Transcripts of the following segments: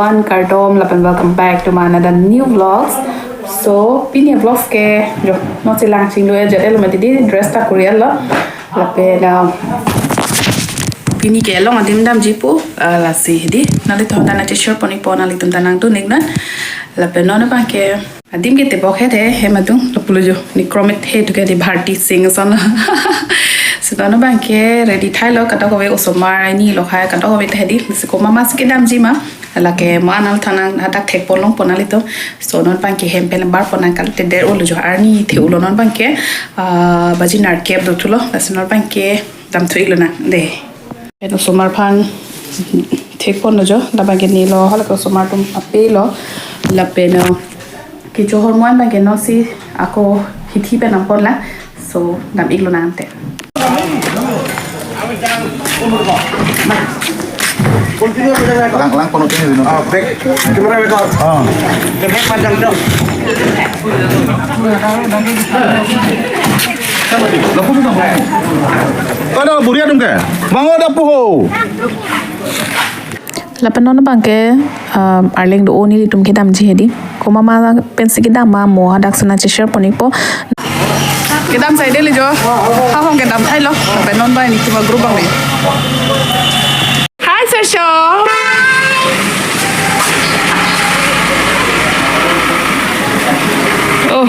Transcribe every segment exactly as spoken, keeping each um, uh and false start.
Kardom lapen welcome back to my another new vlogs. So pini vlogs ke jo non si lang chinglu e jat el mati di dress ta kurial lo. Lapen uh, pini ke along adim damji pu uh, lasi di nanglitum ta nangcheshare pon-ikpo, nanglitum ta nangdun-ik non. Lapen non abang ke adim ke tebok het he, hem adung lo pulo jo, ni kromet he tu ke di Bharti Singh ason lo. So non abang ke ready thailo, kadokave osomar ni lo hai kadokave ta hedi, si komat ma si kedamji ma. Lake mo anal thanang hadak thek pon longpo nanglitum. So non abang ke hem pen bar pon nang kal te der ulo jo, arni the ulo non abang ke ah, baji nerkep do thulo, lasi non abang ke dam thu-ik lonang de. Pen osomar aphan thek ponlo jo, labang ke nilo, halake osomar atum ape lo, lapen uh, kecho ahormu an abang ke non si ako hithi pen dam ponlang, so dam-ik lonang te. Lang, lang kono tini dino. Ah, back. Camera back out. Ah. Back panjang dong. Lapu dong. Kada buri adung ke. Mango dapu ho. Lapen non abang ke uh, arleng do-o nelitum kedamji hedi. Komat ma pensi kedam ma mo hadak si nangcheshare pon-ikpo. Kedam sai deli jo. Ha hong kedam thailo. Lapen non abang nelitum a-group abang ni. Hi Sasho. Oh.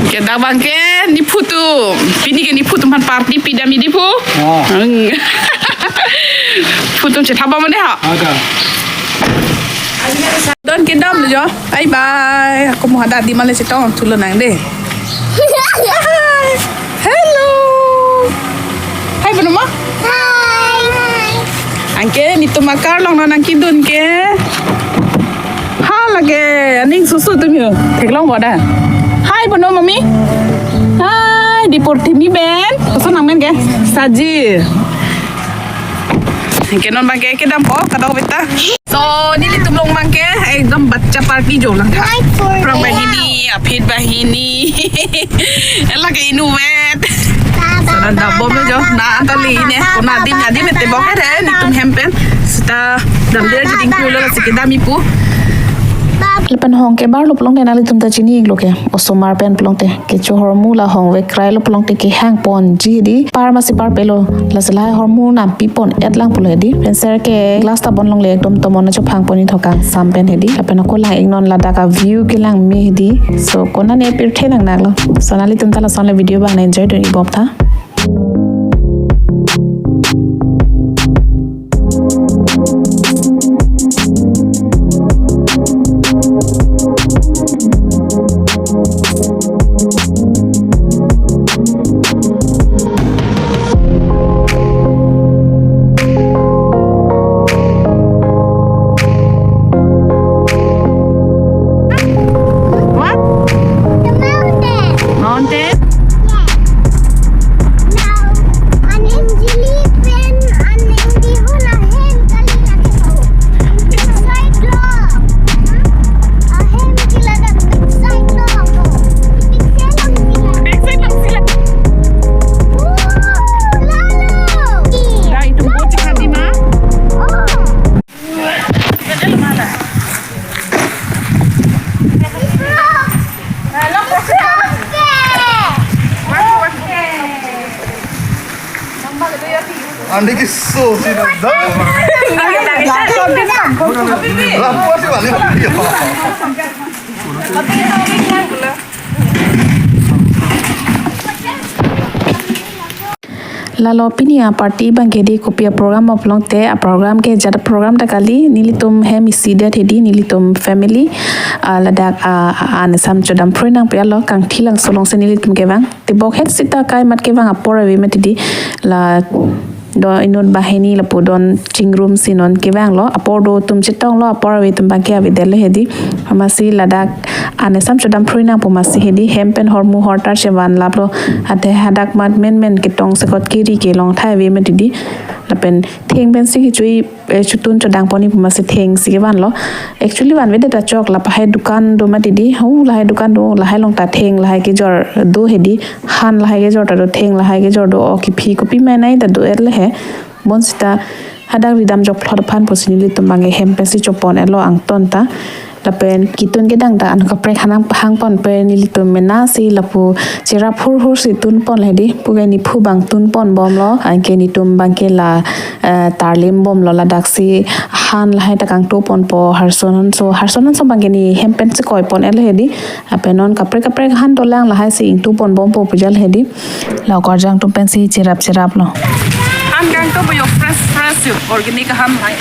Kedam abang ke nephu atum. Pini ke nephu atum aphan party pidam-ik di pu. Ah. Hmm. Nephu atum chetha ba mane ha. Ada. Don kedam lo jo. Bye bye. Ako mo hadak di male chetong thu lonang de. Hello. Hi bono ma. Hi. Anke netum akar long non nangkedun ke. Halake aning susu atum yo. Theklong boda. Hi bono mami. Hi di Purthimi pen. Koson nangmen ke? Saji. Anke non abang ke kedampo kadokave ta. So nelitum along abang ke ekdom bacha party jo lang tha. Phrang banghini, aphi banghini. Lake inutvet. So non dambom jo. Na antali ne. Konat adim adim tebok het he netum hem pen. Seta dam der jiding kulo lasi kedam-ik pu. Lapen hong kebar lo pulote nanglitum ta chini-ik lo ke. Osomar pen pulote kecho ahormu la hong vekrai lo pulote kehang ponji di. Par ma si parpelo, lasi lahai ahormu nampi pon-et lang pulo hedi. Pen ser ke glass ta bon longle, ekdom tomon achophang pon-ik thok kangsam pen hedi. Lapen ako lang-ik non, ladak a-view kelang me hedi. So konane pirthe nang nang lo. So nanglitum ta lason le video abang enjoy dun-ik bom tha. What? The mountain. Mountain? Yes. Now, an Anjali pen an Andy hula hem kali lagi ho. Side lo. A hem kila da big side lo. Big side lo sila. Big side lo sila. Ooh, lalo. Da itum boat kadi ma? Oh. Andi ke so si na. Lapu si balik. Lalo pini a-party abang ke di kopi a-program pulote, a-program ke jat program ta kali, nelitum hem isi det hedi, nelitum family, ah, ladak, ah, ah, an esam chodam phrui nangpi alo, Kangthilangso along si nelitum kevang. Tebok het sita kai mat kevang apor ave mati di, la do inut banghini lapu don chingrum si non kevang lo, apor do atum chetong lo, apor ave atum abang ke avedet lo hedi. Amatsi ladak an esam chodam phrui nang pu amatsi hedi, hem pen hormu hortar chevan lap lo. Athe hadak mat menmen ketong sekot kiri kelong thai ave mati di. Lapen theng pensi kechui, eh, chotun chodang pon-ik pu amatsi theng si kevan lo. Actually vanvedet ta chok, la lahai dukan do mati di. Hu, lahai dukan do, lahai along ta theng lahai kejor do hedi. Han lahai kejor ta do, theng lahai kejor do, o kephi kopi ma nai ta do-et le he. Bonsita Hadak ridam jokphlot aphan pusi nelitum abangke hem pensi chopon-etlo angton ta. Lapen ketun kedang ta an kaprek hanang hangpon pen nelitum mena si lapu cherap hurhur si tunpon hedi. Puke niphu abang tunpon bomlo. Anke netum abangke la, eh, tarlim bomlo, ladaksi han lahai ta kangtoponpo Harson Hanso. Harson Hanso abangke ne hem pensi koipon-etlo hedi. Lapen non kaprek kaprek han dolang lahai si ingtupon bompo pu jal hedi. La okorjang atum pensi cherap cheraplo. Han kangtopo yo, fresh fresh yo, organic han hai.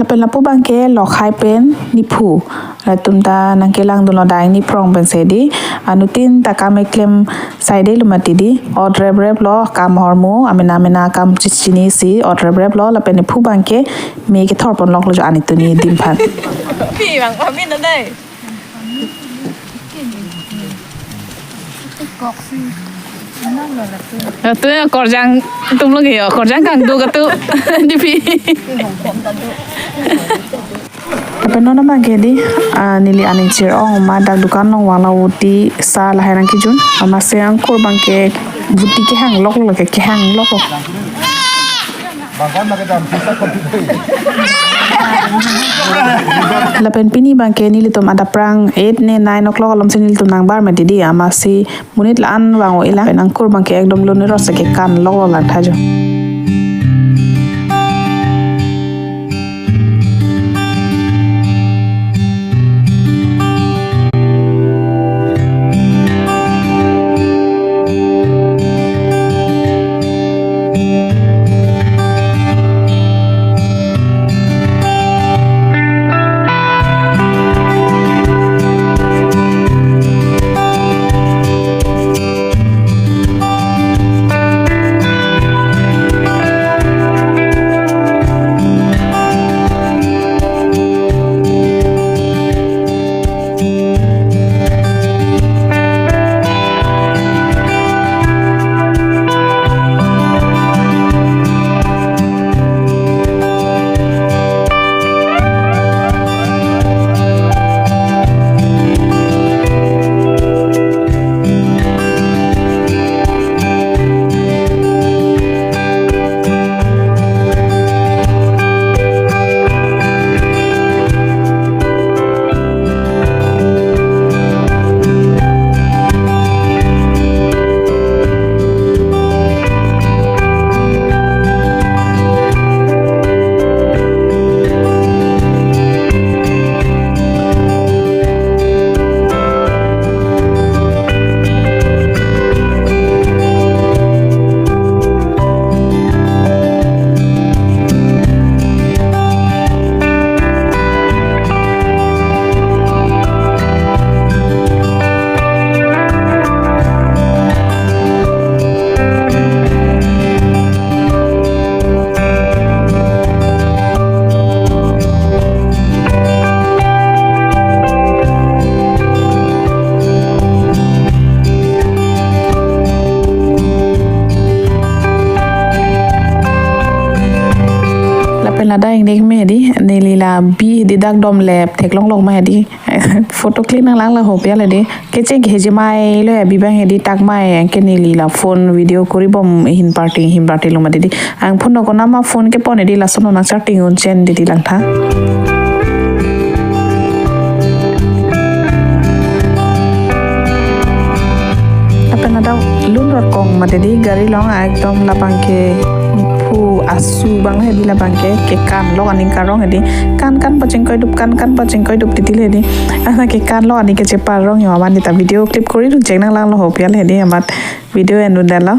Lapen lapu abangke lokhai pen niphu. Latum ta nangkelangdunlo dai niphrong pensi hedi. Anuttin ta kam keklem saidelo mati di. Ot rep replo, kam ahormu, amena amena kam chechini si ot rep replo, lapen niphu abangke me kethorponloklo jo anituni adim aphan. Pi bang pamina dai. Atu ya korjang atum lagi ya, korjang kangduk atu. Dipi. Lapen non abangke di, ah, neli aning chir-ong ma dak dukan along vanglo, vuti sa lahai nangkejun. Amatsi angkur abangke vuti kehangloklo ke, kehangloklo. Lapen pini abangke nelitum adap aphrang eight ne nine o'clock alom si nelitum nangbar mati di, amatsi monit la-an vang-o-elang. Lapen angkur abangke ekdom lun rose kekanloklo langtha jo. Lapen ladak ingnek me di, neli la bi di dak dom lep theklonglok ma di. Photo click nanglanglo ho pi ale di. Kecheng ke heji mai lo ya, bi abang hedi tak mai, anke neli la phone video kori bom hin parting hin parting lo mati di. Ang phone ko nama phone kepon di lason nang charging un chen di di langtha. Lapen ladak lun rot kong mati di gari along, ekdom labangke phu asu abang hedi, labangke kekanlok aning karong hedi. Kan kan pachingkoidup, kan kan pachingkoidup titil hedi. Ana kekanlok aning kecheparong yo aman di ta video clip kori dun cheng nanglanglo ho pi ale hedi, amat video en dun detlo.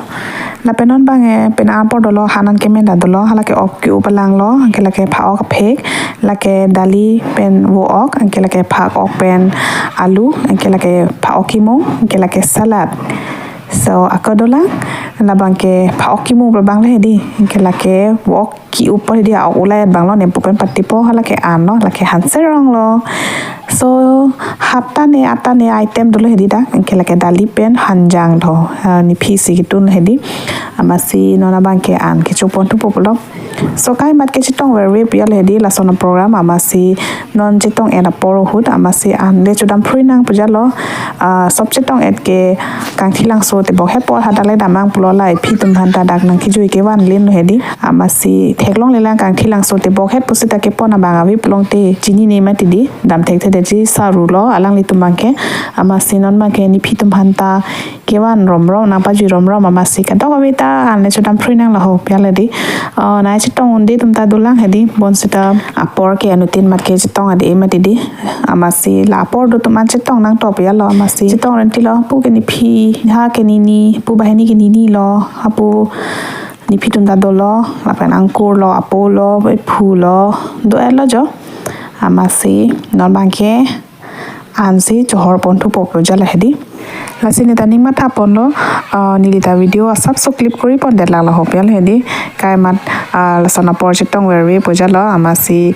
Lapen non bang eh, pen apor dolo, han an kemen ta dolo, halake ok ke-u palanglo, anke lake pha-ok aphek, lake dali pen vo-ok, anke lake phak-ok pen alu, anke lake pha-ok kimung, anke lake salad. So, ako dolang, labang ke pha-ok kimung labang le hedi, anke lake vo-ok ke-u apor hedi, ok ulai abanglo, nempo pen patipo, halake anlo, lake han serong lo. So, hapta ne, ata ne item dolo hedi dak, anke lake dali pen hanjang do, ah, nephi si ketun hedi, amatsi non abang ke an kecho pon thupo pulo. So, kaimat kechetong verve pu jalo hedi, lason a-program, amatsi non chetong-et apor ahut, amatsi an le chodam phrui nang pu jalo, ah, sop chetong-et ke Kangthilangso tebok het apor hadak le damnang pulo, la iphi atum aphan ta dak nangkejui kevan len lo hedi. Amatsi theklong lelang Kangthilangso tebok het pusita kepon abang ave pulote chinine mati di, dam thekthedetji, saru lo alanglitum abang ke. Amatsi non abang ke nephi atum aphan ta kevan romrom, nangpajui romrom, amatsi kadokave ta an le chodam phrui nang laho pu jalo hedi. Oh, nai chetong un-e atum ta dolang hedi, bonsita apor ke anuttin mat kechetong ade mati di. Amatsi la apor do atum an chetong nangtop jalo, amatsi chetong renti lo, pu ke nephi, ha ke nini, pu banghini ke nini lo, hapu nephi atum ta dolo, lapen angkur lo, apo lo, iphu lo, do-et lo jo. Amatsi non abang ke ansi chohor pon thupo pu jalo hedi. Lasi neta ning matha ponlo, ah, neli ta video asapso clip kori pondet lang laho pu jalo hedi. Kaimat, ah, lason apor chetong verve pu jalo, amatsi,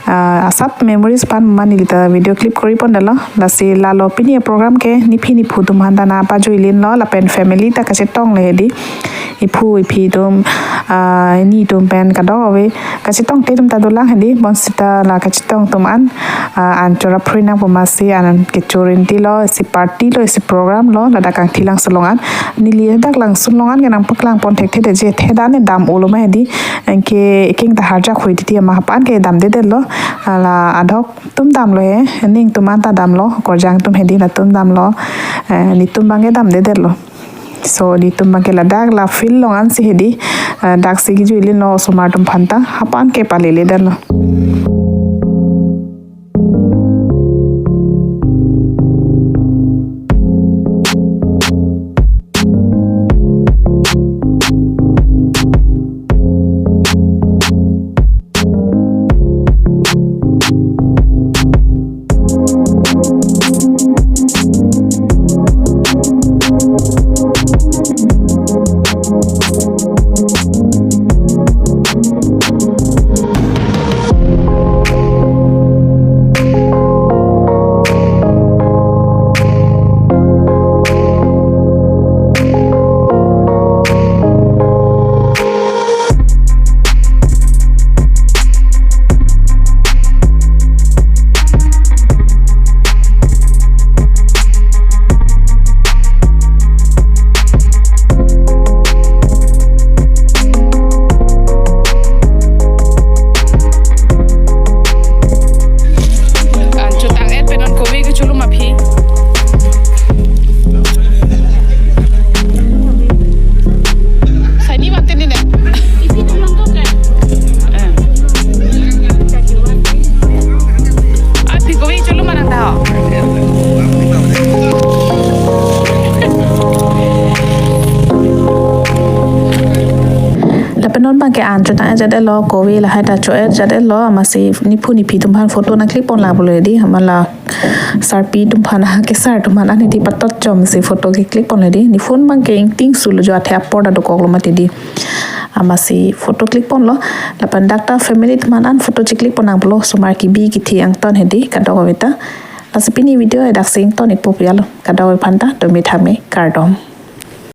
ah, asap memories aphan ma neli ta video clip kori pondetlo. Lasi lalo pini a-program ke nephi nephu atum aphan ta nangpajui len lo, lapen family ta kachetong le hedi. Iphu iphi atum, ah, ini atum pen kadokave kachetongte atum ta dolang hedi, bonsita la kachetong atum an, ah, an chorap phrui nang pu amatsi an kecho renti lo, isi party lo, isi program lo, ladak Kangthilangso along an. Neli dak Langsun along an ke nangpaklang pon thekthedetji, theda ne dam-o lo ma hedi, anke eking ta harjak hui titi ama hapan ke damdedetlo, ah, la adhok atum damlo he, ning atum an ta damlo, korjang atum hedi latum damlo, eh, netum abang ke damdedetlo. So, netum abang ke ladak la field along ansi hedi, eh, daksi kejui len lo osomar atum aphan ta, hapan ke paleledetlo. An chotang-et pen non kove kecholo ma aphi. Saini mati ni ne. Eh. Aphi kove kecholo ma nang ta ho. Lapen non abang ke an chotang-et jatdetlo, kove lahai ta cho-et jatdetlo, amatsi nephu nephi atum aphan photo nang click pon lang pulo hedi, hala sarpi atum aphan, ha kesar atum aphan an hedi patot chomsi photo ke click ponlo hedi. Ne phone abang ke ingting sulo jo, athe apor ta dokoklo mati di. Amatsi photo click ponlo, lapen dak ta family atum aphan an photo che-click pon nang pulo, osomar kebi kethe angton hedi, kadokave ta. Lasi pini video daksi ington-ikpo pu jalo, kadokave aphan ta, dome thame, kardom.